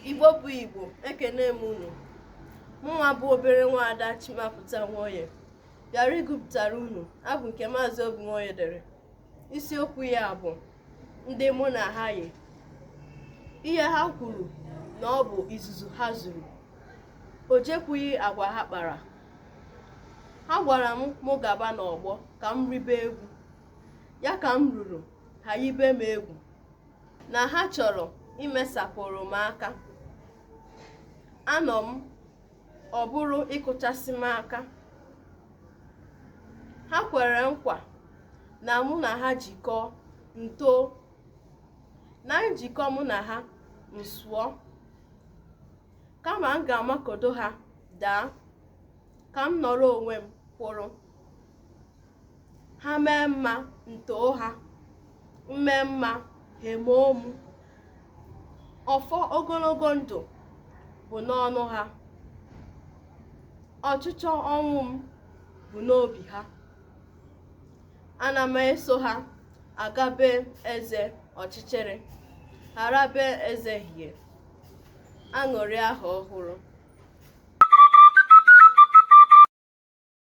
Igbo bụ Igbo, ekene m unu. Mụnwa bụ obere nwaada Chimapụta Nwoye bịara ịgụpụtara unu abụ nke Maazị Obi Nwoye dere. Isiokwu ya bụ ndị mụ na ha yi. Ihe ha kwuru na ọ bụ izuzu ha zuru. O jekwughị agwa ha kpara. Ha gwara m mụ gaba n'ọgbọ ka m ribe egwu. Ya ka m ruru, ha yibe m egwu. Na ha chọrọ imesapụrụ m aka. Anọ m, ọ bụrụ ịkụchasị m aka. Ha kwere nkwa na mụ na ha jikọọ m too. Na njikọ mụ na ha, m sụọ. Kama m ga-amakodo ha daa, ka m nọrọ onwe m kwụrụ. Ha mee mma, m too ha. M mee mma, ha emoo mụ. Ọfọ ogologo ndụ bụ n'ọnụ ha. Ọchịchọ ọnwụ m bụ n'obi ha. Ana m eso ha aga be eze ọchịchịrị, ghara be eze hie. Aṅụrị aha ọhụrụ.